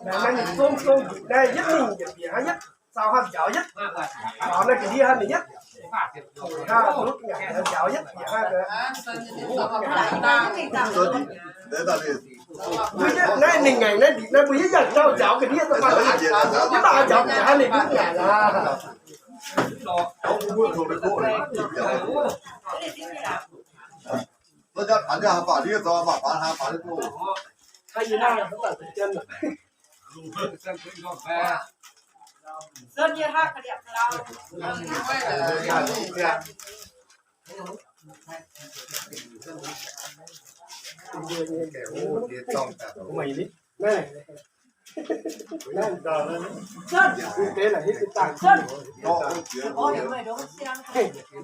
Naaiv ninh zong zong naaiv yietv mingh yietc bieqc hnangv yietv zaux hnangv njaaux yietv, zaux naaiv ga'ndiev hnangv ninh yietv, hnangv njaaux yietv bieqc hnangv. Mbuo yietv naaiv ninh ngaengc naaiv ndiev naaiv mbuo yietv yangh jauv njaaux ga'ndiev daaih, yietv maaih njaaux bieqc hnangv ninh mbuo ngaengc aqv.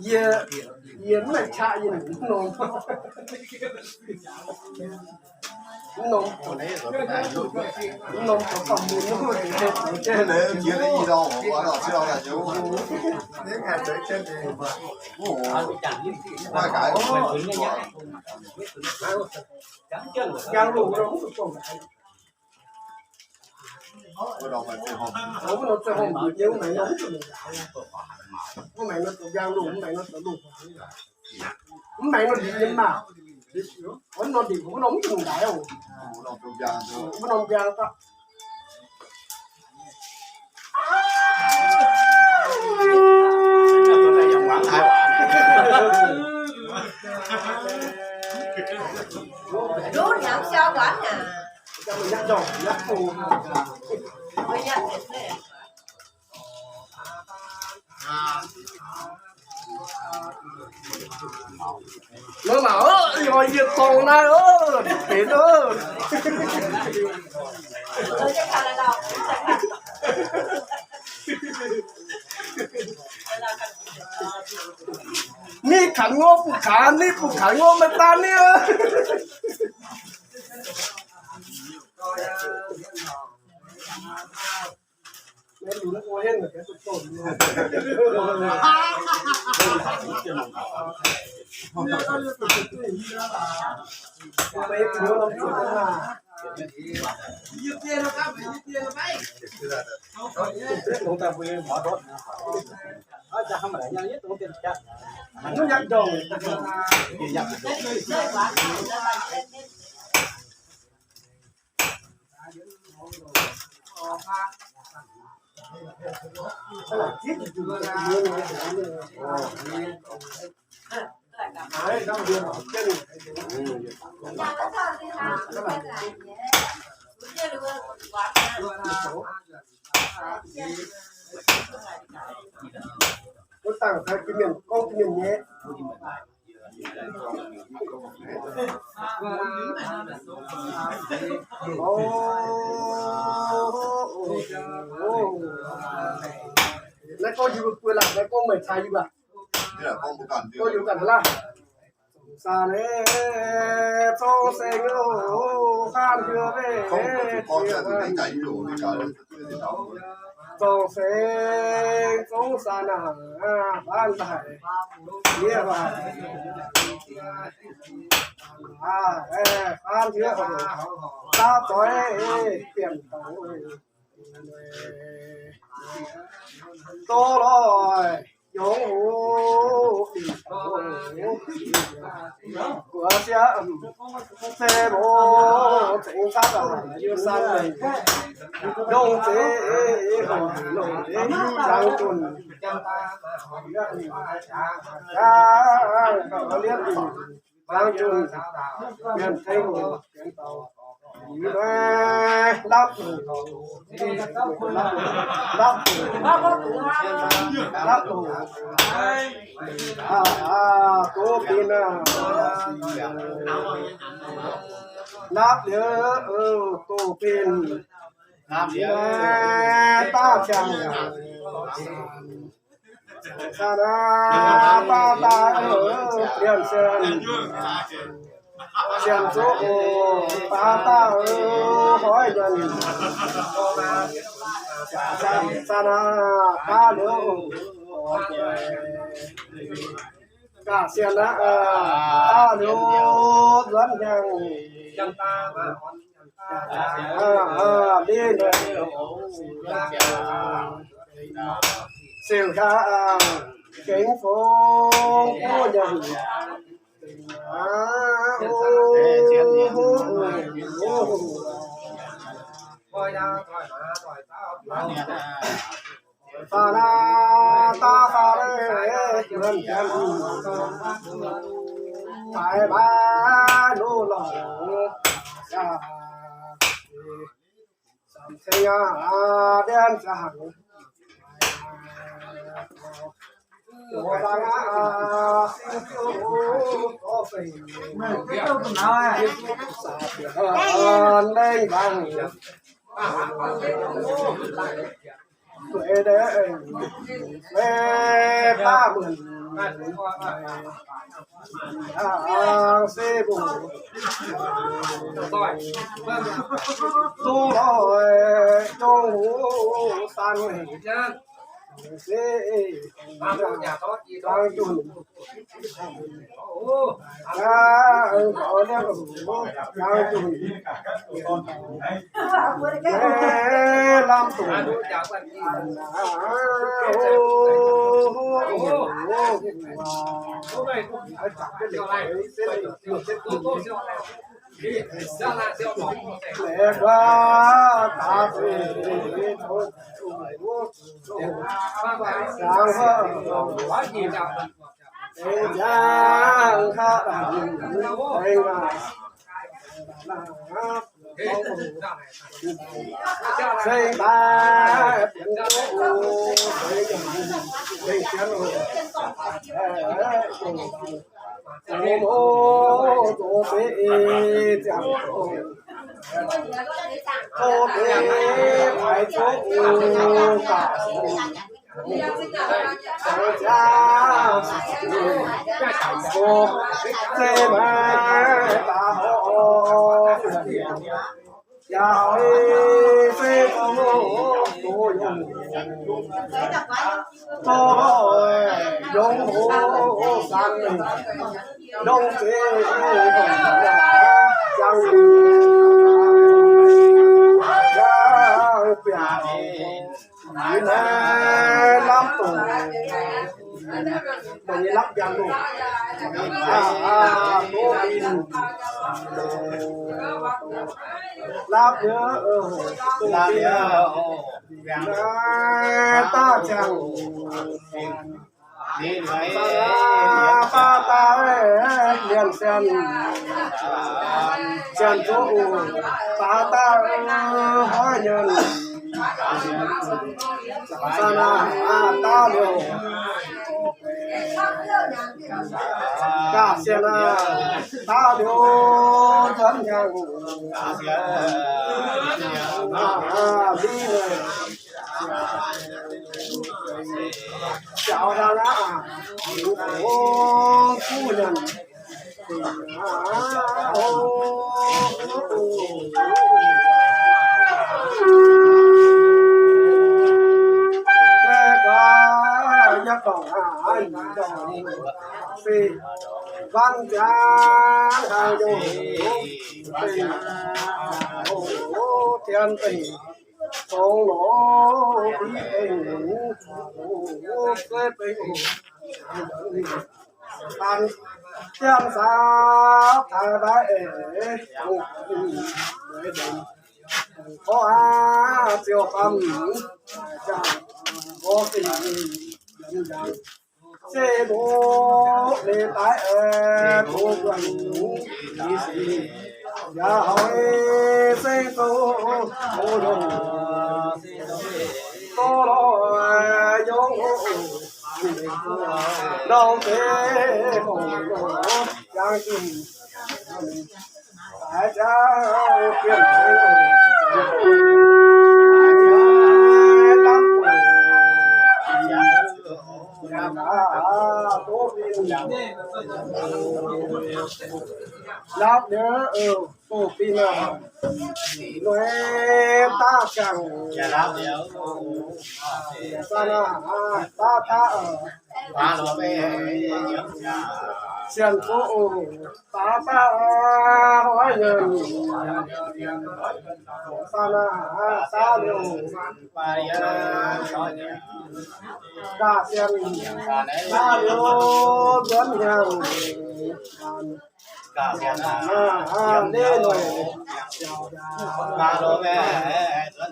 Yie, yie mv maaih qaqv yie mv norm. Mv norm, mv norm zoux gauh mun, mv norm zoux gauh mun. Njang loz, mv norm zoux horngh mbuox jienv, mv maengx nor mv zuqc njang loz, mv maengx nor zoux loz. Mv maengx nor ndipc nyei maah. Wuov norm ndipc, wuov norm mv dungx ndaix oc. Wuov norm njang daaih. Lov nyanc siau guanv aqv. Nor maah, yie dorngx naaiv, benx oc. Ni kaux ngov, bun kaux ni, bun kaux ngov, maiv daan ni. Wuov dangh taux jiex mienh gorngv jiex mienh nyei. Naaiv gorngv yie mbuo buo laangc, naaiv gorngv meih caux yie mbuo. Gorngv yie mbuo ganh hnangv laah. Zongc saah naaiv, zongc saeng oc, faanv hnyouv meih. Zongc saeng, zongc saah naaic, faanv daaih, yie mbuo, faanv hnyouv, daav zoix, bienh dangx, doz loih, yungz hoc, guoqv siav, se mbuo zengx zaangv daaih, yiu san mengh, yungz zeiz, longc, longc, jangx zunh, jangx, liepv, jangx zunh, mienh zengx hoc, mienh daux, lapv, lapv, lapv, doz benx aac, lapv liuz, doz benx, daav ziangh, Sa na ba ba, liemh sienx, sienx zuqv, ba ba, hoiv nyanc. Sa na ba liuz, gaax sienx aqv, ba liuz nzuonx hnyangx. Siouc hlaax gengx fongx buov nyanc. Fa la ta fa le, mbuo nzienx, baaix baaix nu lorqc. Samc ceng aqv, ndienv ziangx. Lengh nzangc. Zueiz deix, zueiz baav muonc, yangh se mbuo, zong loih zong hungh, san hengc, se, zangc zunh, Zoux yungz hoc saanv mengh, ndongc zeiv ziangh ziangh biangh, yie naaiv lamh dongc, dongc yie lamh biangh loh, aa, aa, doqc binh, lamh yie, lamh yie, naaiv daaih ziangh baav daaih mienh sienx, sienx zuqc baav daaih hoiv nyienh, daaih liouh gaax sienx aqv, daaih liouh nzuonx hnyangx, mbiv siaaux hnyangx aqv, o, kuv nyanc, o, o, o, se, ban ziangx hnaangx njoux, o, o, tien bengh, dongh lorz i bengh, o, o, sueih bengh, o, an, dien saauv taux mbaaiv eix, o, o, aa, ziouc famv, o, se, se, o, leiz daaih, o, guanh, yaac haiz seng zoux, o, longc, o, longc, yungz, o, ndongc zeiv, o, jangx zunh, daaih ziangh bienh, lamh dongc, lamh yie, o, doqc binh aac, nueiv daaih ziangh, san aac, baav daaih, sienx zuqc, baav daaih, hoiv nyienh, san aac, daaih liouh, gaax sienx, daaih liouh nzuonx hnyangx, aa, aa, ndeic noic,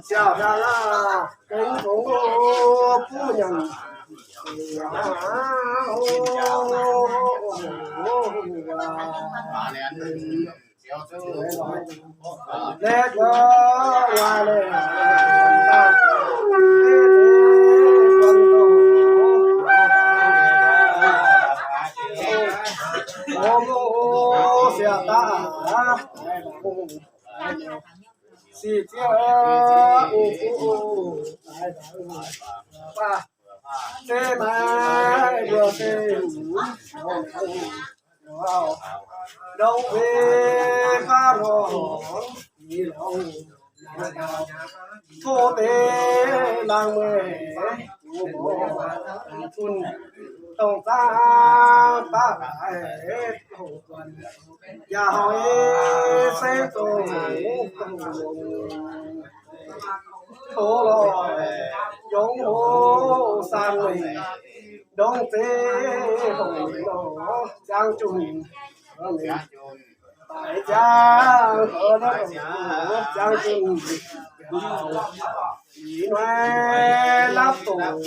siaauc hnyangx aac, gengh fongx buv nyanc, leqv gaax waac leiz, siec daaih, siec zieqv, o, o, baac zeiv naaiv mbuo se ndongc weic baav nor, tov deix laangz meih, zunc dongh zaangv baav haic, yaac haiz se dongh tov lorh, yungz hoc saanv mengh, ndongc zeiv hongh nor, ziangh junc, daaih ziangh, ziangh junc, ih hnoi lamh dongc,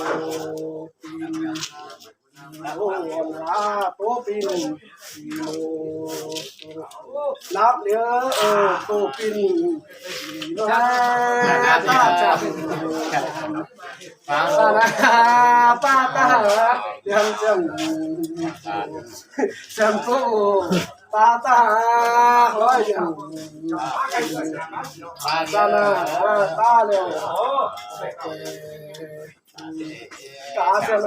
doqc binh, lamh liuz, doqc binh, ih hnoi daaih ziangh, baav daaih, baav daaih, sienx zuqc, baav daaih, hoiv nyienh, daaih liouh, gaax sienx,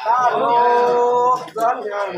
daaih liouh, nzuonx hnyangx.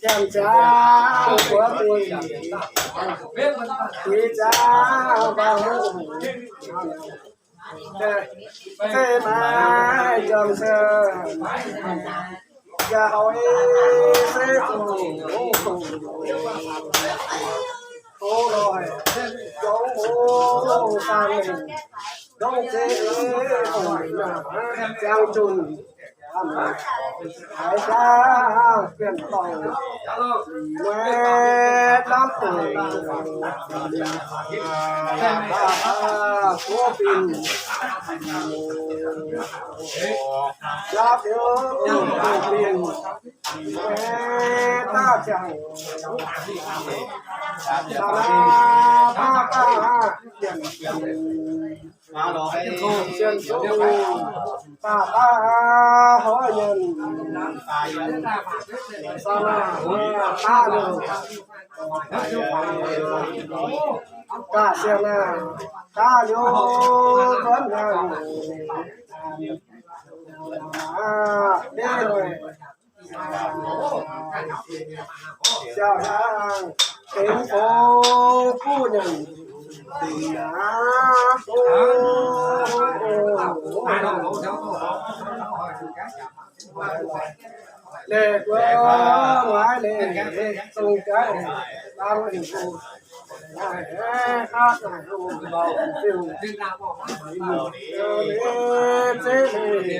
Janx-jaax buoz dingc, deix jaax mbaang, zeiv maaih njormh se, jaax houv se zuqc, tov loic, jongv mbuo faang mengh, ndongc zeiv, ziangh zunh, haiz jaax bienv dorngh, mueiz lamh doic, buov binc, jaax biouv binc, mueiz daaih ziangh, daaih daaih, sienx zuqc, daaih daaih hoiv nyanc, daaih daaih, daaih sienx aac, daaih liuz nzuonx nyanc, siaauc hnyangx tengx fongx buv nyanc, dingc aqv. Leih mbuo muangx leih, zong jaaix laangz lingc bung, naaiv haav naaic hungh, zeiv leih,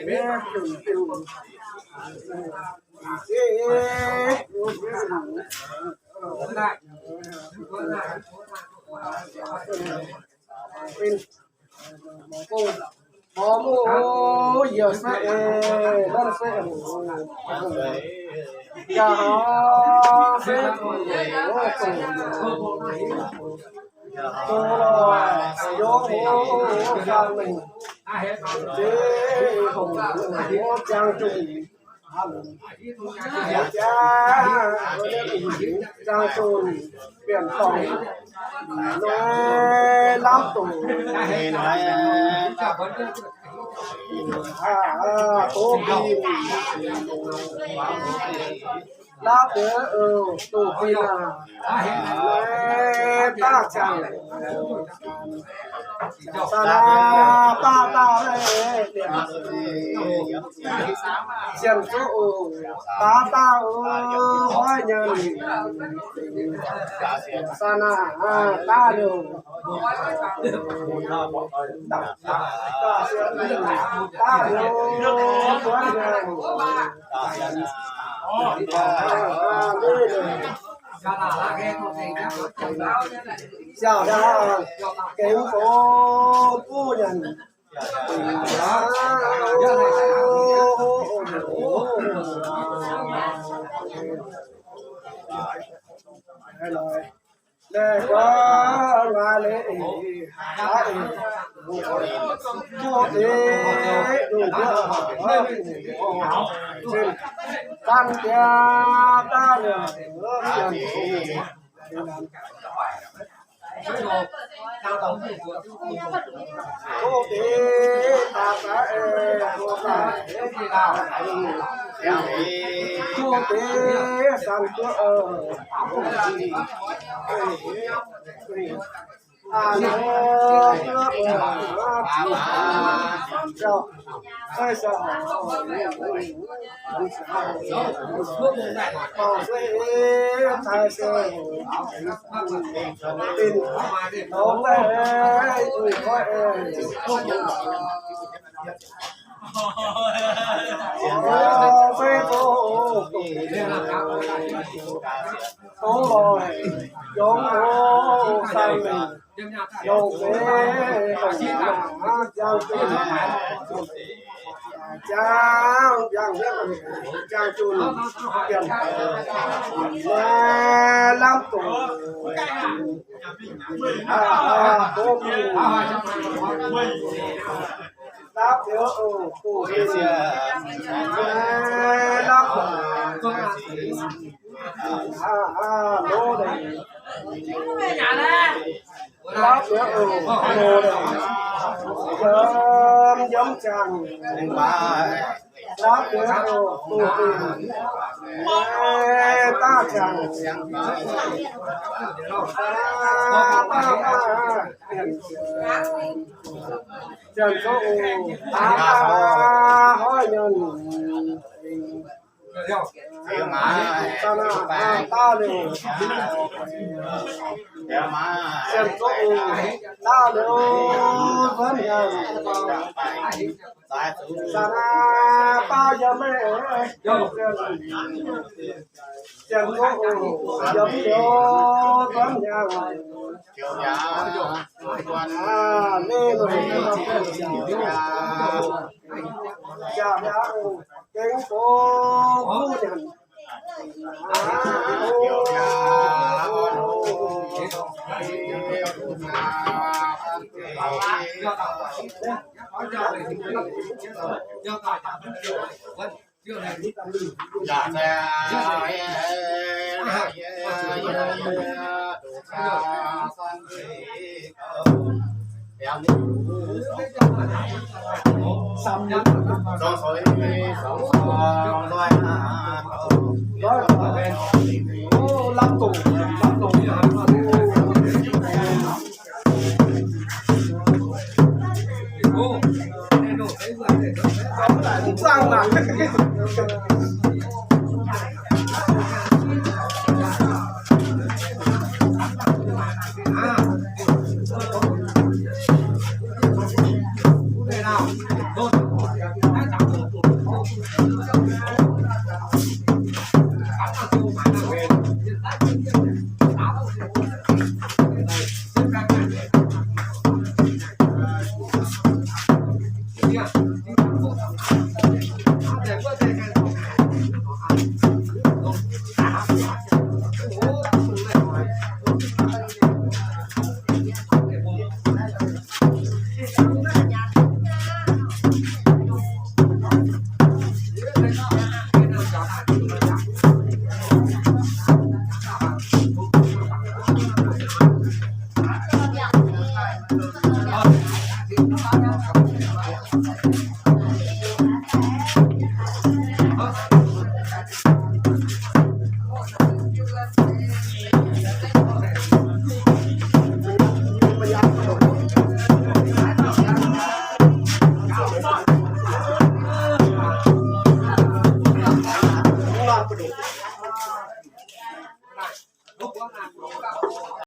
zeiv leih, Ziangh zunh bienv dorngh, noi lamh doic, doqc binh, laav deix doqc binh aac, noi daaih ziangh, daaih daaih, sienx zuqc, daaih daaih, hoiv nyanc, sa naaic daaih liuz, daaih liuz, siaauc hnyangx tengx fongx buv nyanc, Tov loih yongz o sai longc zeiv, ziangh jun, ziangh jun, lamh doc, lamh doc, lamh doc, Lapv deix oc, yiem, yiem ziangh. Lapv deix oc, doqc dingc. Daav ziangh. Ziangh zuqv oc. Aa, hoiv nyei. Daav liuz. Ziangh zuqv oc. Daav liuz, nzuonx hnyangx. Sa naa baav yiem meih. Ziangh zuqv oc. Yiem liuz, nzuonx hnyangx. Aa, meih ziangh hnyangx. Gengh gox kuv nyanc.